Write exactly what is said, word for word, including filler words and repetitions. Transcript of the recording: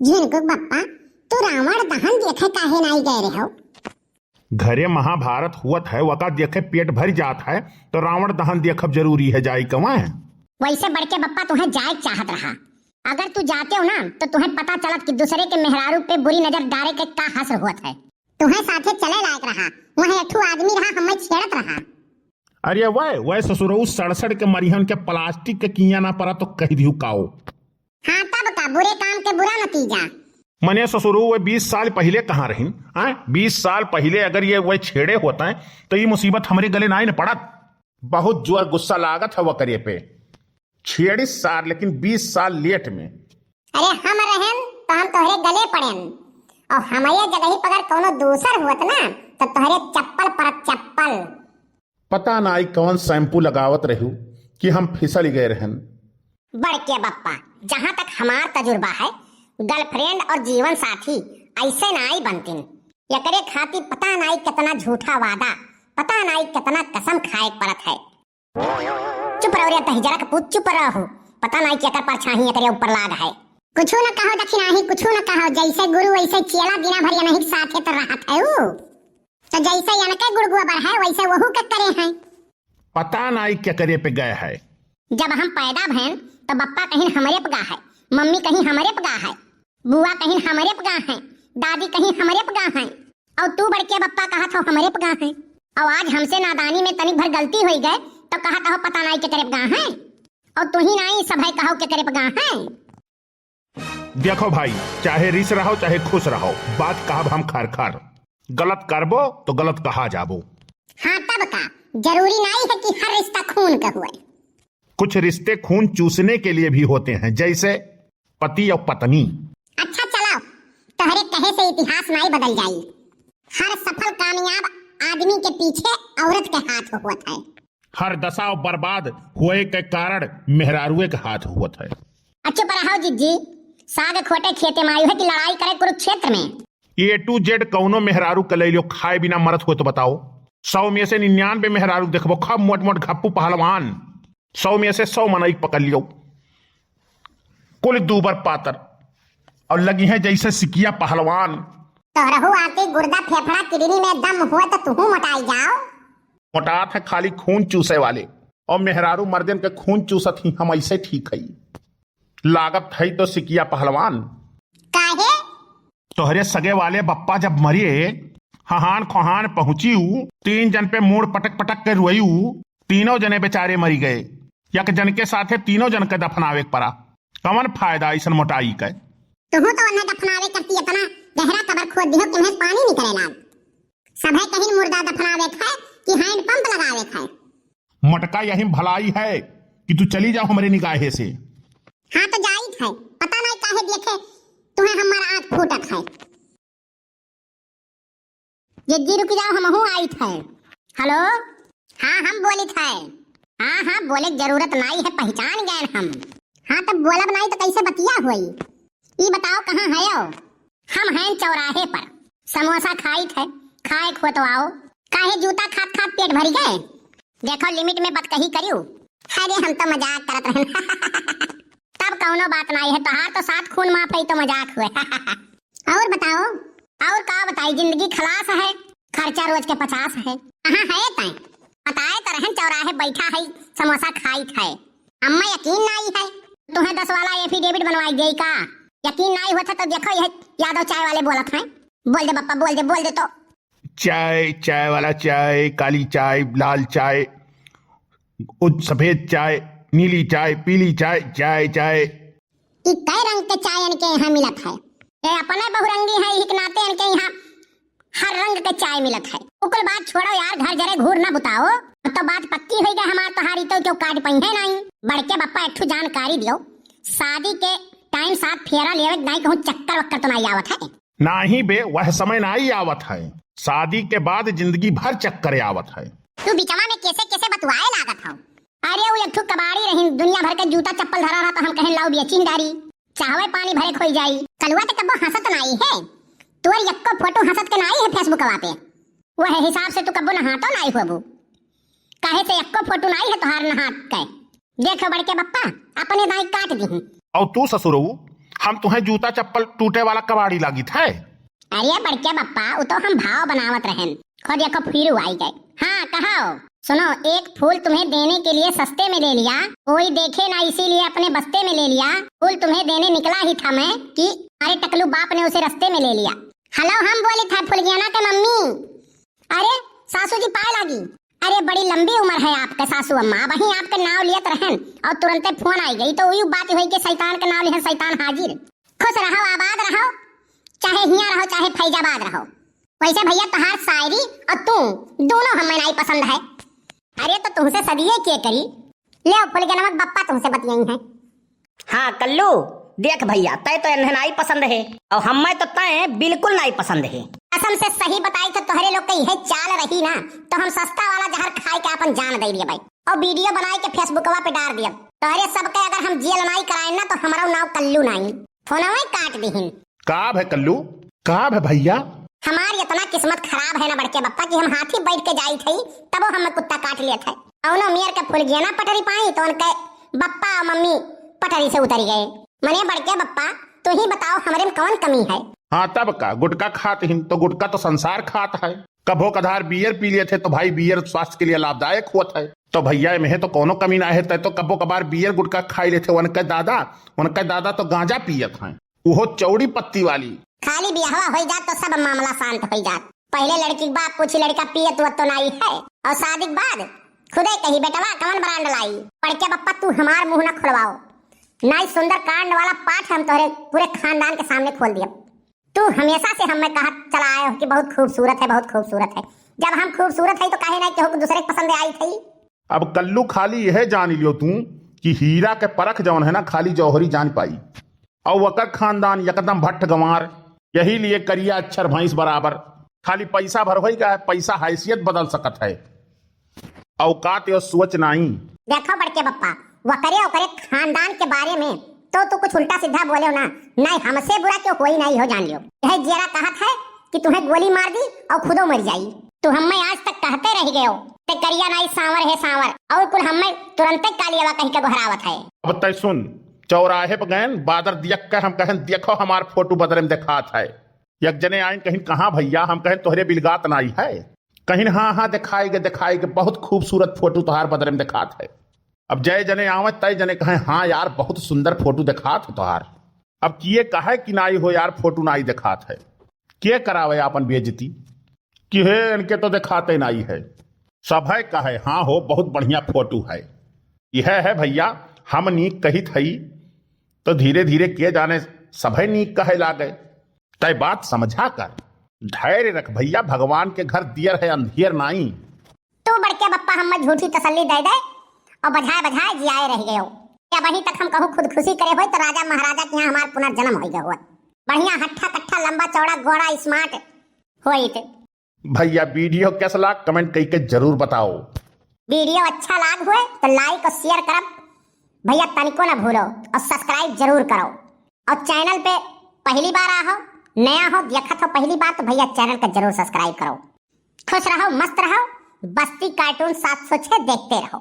झिनकुक बप्पा, तू रावण दहन देखे काहे नाई गए रहो? घरे महाभारत हुवत है, वका देखे पेट भर जात है, तो रावण दहन देखब जरूरी है, जाई कवाए? वैसे बड़के बप्पा तुहें जाए चाहत रहा, अगर तू जाते हो ना तो तुहें पता चलत कि दूसरे के मेहरारू पे बुरी नजर डारे के का हसर हुवत है। तुहें साथे चले लायक रहा, वह एक ठू आदमी रहा, हमें छेड़त रहा। अरे वह, वह ससुरऊ सड़सड़ के मरिहन के प्लास्टिक के किया ना परा तो कह दिहू काओ। हाँ तब का, बुरे काम के बुरा नतीजा। मने ससुरऊ वह बीस साल पहिले कहाँ रहिन? आय, बीस साल पहिले अगर ये वह छेड़े होत हैं तो ये मुसीबत हमरे गले नाई न पड़त। बहुत जोर गुस्सा लागत है वकरे पे। छेड़िस सार, लेकिन बीस साल लेट में। अरे हम रहेन तो हम तोहरे गले पड़ेन, और हमारे जगही पर अगर कौनो दूसर होत ना तो तोहरे चप्पल पर चप्पल। पता नाई कौन शैम्पू लगावत रहू कि हम फिसल गए रहन। बड़के बप्पा, जहाँ तक हमार तजुर्बा है, गर्लफ्रेंड और जीवन साथी ऐसे नाई बनतीन। एकरे खातिर पता नाई कितना झूठा वादा, पता नाई कितना कसम खाए के पड़त है। चुप रहो रे दहिजरा के पूत, चुप रहो। पता नाई केकर परछाहीं एकरे ऊपर लाग है। कुछू न कहो दखिनाही, कुछू न कहो, जैसे गुरु वैसे चेला, दिना भर यनही के साथे तो रहत है ऊ। तो जैसे यनके गुड़ गोबर है वैसे वहू के करे हैं। पता नाई केकरे पे गए है। जब हम पैदा भएन तो बप्पा कहिन हमरे पे गा है, मम्मी कहीं हमरे पे गा है, बुआ कहिन हमरे पे गा है, दादी कहीं हमरे पे गा है, और तू बड़के बप्पा कहत हो हमरे पे गा है। और आज हमसे नादानी में तनिक भर गलती होई गए तो कहत हो पता नाई केकरे पे गा है, और तू ही नाई सभे कहो केकरे पे गा है। देखो भाई, चाहे रिस रहो चाहे खुश रहो, बात कहब हम खर खर। गलत करबो तो गलत कहा जाबो। हाँ तब का, जरूरी नाई है कि हर रिश्ता खून का हुए। कुछ रिश्ते खून चूसने के लिए भी होते हैं, जैसे पति और पत्नी। अच्छा चलाओ, तोहरे कहे से इतिहास नाई बदल जाई। हर सफल कामयाब आदमी के पीछे औरत के हाथ होत है। हर दशा और बर्बाद हुए के कारण मेहरारुए के हाथ होत है। अच्छा पर रहो जिज्जी, साग खोटे खेते में आयु है कि लड़ाई करे कुरुक्षेत्र में? A to Z कौनो मेहरारू के ले लियो, खाए बिना मरत हो तो बताओ। सौ में से निन्यानवे मेहरारू देखबो, खूब मोट मोट घप्पू पहलवान। सौ में से सौ मनई पकड़ लियो, कुल दूबर पातर, और लगी है जैसे सिकिया पहलवान। तोहरहू आके गुर्दा, फेफड़ा, किडनी में दम हुए तो तुहू मोटाई जाओ। मोटात है खाली खून चूसे वाले, और मेहरारू मर्दन के खून चूसत ही हम ऐसे ठीक है। लागत है तो सिकिया पहलवान। काहे? तोहरे सगे वाले बप्पा जब मरे, हहान खोहान पहुंची उ, तीन जन पे मूड़ पटक पटक के रोई उ, तीनों जने बेचारे मरी गए। एक जन के साथे तीनों जन के दफनावे के पड़ा। कवन फायदा ऐसन मोटाई के? तुहू तो उन्हें दफनावे करती इतना गहरा कबर खोद दिहो कि उन्हें पानी निकले लाग। सभे कहीं मुर्दा दफनावे के है कि हैंड पंप लगावे के है? मटका यही भलाई है कि तू चली जाओ हमरे निगाहे से। हाँ तो जाइत है, पता नहीं काहे देखे तुम्हें हमारा आँख फूटत है। जिज्जी रुक जाओ, हमहू आइत है। हेलो, हाँ हम बोलित है। हाँ हाँ बोले के जरूरत नाई है, पहचान गए हम। हाँ तब बोलब नाई तो कैसे बतिया हुई? ई बताओ कहाँ है हो? हम हैं चौराहे पर, समोसा खाइत है, खाए खो तो आओ। काहे जूता खात खात पेट भरी गए? देखो लिमिट में बतकही करियो। अरे हम तो मजाक करत रहन। तब कौनो बात नाई है, तोहार तो सात खून माफ है तो मजाक हुए। और बताओ? और का बताई, जिंदगी खलास है, खर्चा रोज के पचास है। कहाँ है तैं? बताए तो रहन चौराहे बैठा है, समोसा खाइत है। अम्मा यकीन नाई है, तुम्हें दस वाला एफिडेविट बनवाई गई का? यकीन नाई हुआ था तो देखो यह यादव चाय वाले बोलत हैं। बोल दे बप्पा, बोल दे, बोल दे तो। चाय, चाय वाला चाय, काली चाय, लाल चाय, उज-, सफेद चाय, नीली चाय, पीली चाय, चाय, चाय। ई कई रंग के चाय इनके यहाँ मिलत है। ये अपने बहुरंगी है, इही के नाते इनके यहाँ हर रंग के चाय मिलत है। उ कुल बात छोड़ो यार, घर जरे घूर ना बुताओ। अब तो बात पक्की होई गई हमार तोहारी, तो क्यों काट पई है नाई। बड़के बप्पा एक ठो जानकारी दियो, शादी के टाइम साथ फेरा लेवे के नाई कहूँ चक्कर वक्कर तो नाई आवत है? नाही बे, वह समय नाही आवत है। शादी के बाद जिंदगी भर चक्कर आवत है। तू बिचवा में कैसे कैसे बतुआए लागत हो? अरे उ एक ठो कबाड़ी रही, दुनिया भर के जूता चप्पल धरा रहा तो हम कहें लाओ बेचिन डारी, चाहवे पानी भरे खोई जाई। कलुआ ते कब्बो हंसत नाई है, तोर यक्को फोटो हंसत के नाई है फेसबुकवा पे। वह हिसाब से तू कब्बो नहातो नाई होबू, काहे से यक्को फोटो नाई है तोहार नहात के। देखो बड़के बप्पा, अपने दाई काट दीही। और तू ससुरऊ, हम तुहें जूता चप्पल टूटे वाला कबाड़ी लागित है? अरे बड़के बप्पा, उ तो हम भाव बनावत रहेन। खो देखो, फिर उ आई गए। हाँ, कहो। सुनो, एक फूल तुम्हें देने के लिए सस्ते में ले लिया, कोई देखे ना इसीलिए अपने बस्ते में ले लिया। फूल तुम्हें देने निकला ही था मैं कि अरे टकलू बाप ने उसे रस्ते में ले लिया। हेलो, हम बोली था फुलगियाना के मम्मी। अरे सासू जी पाए लागी। अरे बड़ी लंबी उम्र है आपके सासू अम्मा, वही आपके नाव लियत रहन और तुरंते फोन आई गई, तो उही बात हुई कि शैतान के नाव लिहन शैतान हाजिर। खुश रहो, आबाद रहो, चाहे हियां रहो, चाहे फैजाबाद रहो। वैसे भैया, तोहार शायरी और तू दोनों हमें नाई पसंद है। अरे तो तुमसे सदिये के करी। ले फुलगेनवा के बप्पा तुमसे बतियाई हैं। हाँ कल्लू, देख भैया, तय तो इन्हें नाई पसंद है और हमें तो तय बिल्कुल नाई पसंद है। कसम से सही बताई तो तोहरे लोग के यह चाल रही ना, तो हम सस्ता वाला जहर खाए के अपन जान दे दिए भाई, और वीडियो बनाए के फेसबुकवा पे डाल दिया। तोहरे सबके अगर हम जेल नाई कराए ना, तो हमारा नाव कल्लू नाई। फोनवे काट दिहिन। का भे कल्लू, का भे भैया? हमार इतना किस्मत खराब है ना बड़के बप्पा कि हम हाथी बैठ के जाई थई, तबो हमें कुत्ता काट लिया था। कौनो मेर के फुलगेना पटरी पाई तो उनके बप्पा और मम्मी पटरी से उतरी गए। मने बड़के बप्पा, तू ही बताओ हमरे में कौन कमी है? हाँ तब का, गुटखा खात हिन तो गुटखा तो संसार खात है। कभो कधार बियर पी लेत है तो भाई बियर स्वास्थ्य के लिए लाभदायक होत है। तो भैया एमे तो कौनो कमी ना है, तय तो कभो कभार बियर गुटखा खाई लेत है। उनके दादा, उनके दादा तो गांजा पियत हैं, उहो चौड़ी पत्ती वाली। खाली बियाहवा होई जात तो सब मामला शांत होई जात। पहले लड़की के बाप पूछी, लड़का पियत उयत तो नाई है, और शादी के बाद खुदे कही, बेटवा कौन ब्रांड लाई? बड़के बप्पा तू हमार मुंह ना खुलवाओ, नाई सुंदर कांड वाला पाठ हम तोहरे पूरे खानदान के सामने खोल दिया। तू हमेशा से हमें कहा चला आए हो कि बहुत खूबसूरत है, बहुत खूबसूरत है। जब हम खूबसूरत है तो काहे नाई केहू के दूसरे के पसंद आई थी? अब कल्लू खाली यह जान लियो तू कि हीरा के परख जौन है ना, खाली जौहरी जान पाई। और वकर खानदान एकदम भट्ट गंवार, यही लिए करिया अच्छर भैंस बराबर। खाली पैसा भर होई गया है, पैसा हैसियत बदल सकत है, औकात यो सोच नाई। देखो बड़के बप्पा, वकरे ओकरे खानदान के बारे में तो तू कुछ उल्टा सीधा बोले हो ना, नहीं हमसे बुरा क्यों कोई नहीं हो जान लियो। यह जेरा कहत है कि तुम्हें गोली मार दी और खुदो मर जाई। तू हमें आज तक कहते रह गए हो, ते करिया नाई सांवर है सांवर, और कुल हमें तुरंते कालियावा कह के गोहरावत है। अब तय सुन, चौराहे पर गए बादर दियक के हम कहें देखो हमार फोटो बदरे में दिखात है। एक जने आइन कहिन कहाँ भैया, हम कहें तोहरे बिलगात नाई है। कहिन हाँ हाँ दिखाएगे दिखाएगे, बहुत खूबसूरत फोटो तोहार बदरे में दिखात है। अब जय जने आवे तय जने कहे हाँ यार बहुत सुंदर फोटो दिखात है तोहार। अब किए कहे कि नाई हो यार फोटो नाई दिखात है, के करावे आपन बेइज्जती? कि हे इनके तो दिखाते नाई है। सभय कहे हाँ हो बहुत बढ़िया फोटो है। यह है भैया, हम नीक कहित हई तो धीरे धीरे के जाने सभय नीक कहे लागे। तय बात समझा कर धैर्य रख भैया, भगवान के घर दियर है अंधियर नाई। तू बड़के बप्पा हमें झूठी तसल्ली दे दे और बजाए बजाए जियाए रह गयो। या वहीं तक हम कहूँ खुदकुशी करे होई तो राजा महाराजा के यहाँ हमार पुनर्जन्म होई गयो होत। बढ़िया हट्ठा कट्ठा लंबा चौड़ा गोरा स्मार्ट होइत। भैया वीडियो कैसा लाग कमेंट कइके जरूर बताओ। वीडियो अच्छा लाग हुए तो लाइक और शेयर करब भैया तनिको ना भूलो और सब्सक्राइब जरूर करो। और चैनल पे पहली बार आ हो, नया हो, देखत हो पहली बार तो भैया चैनल का जरूर सब्सक्राइब करो। खुश रहो, मस्त रहो, बस्ती कार्टून सात सौ छह देखते रहो।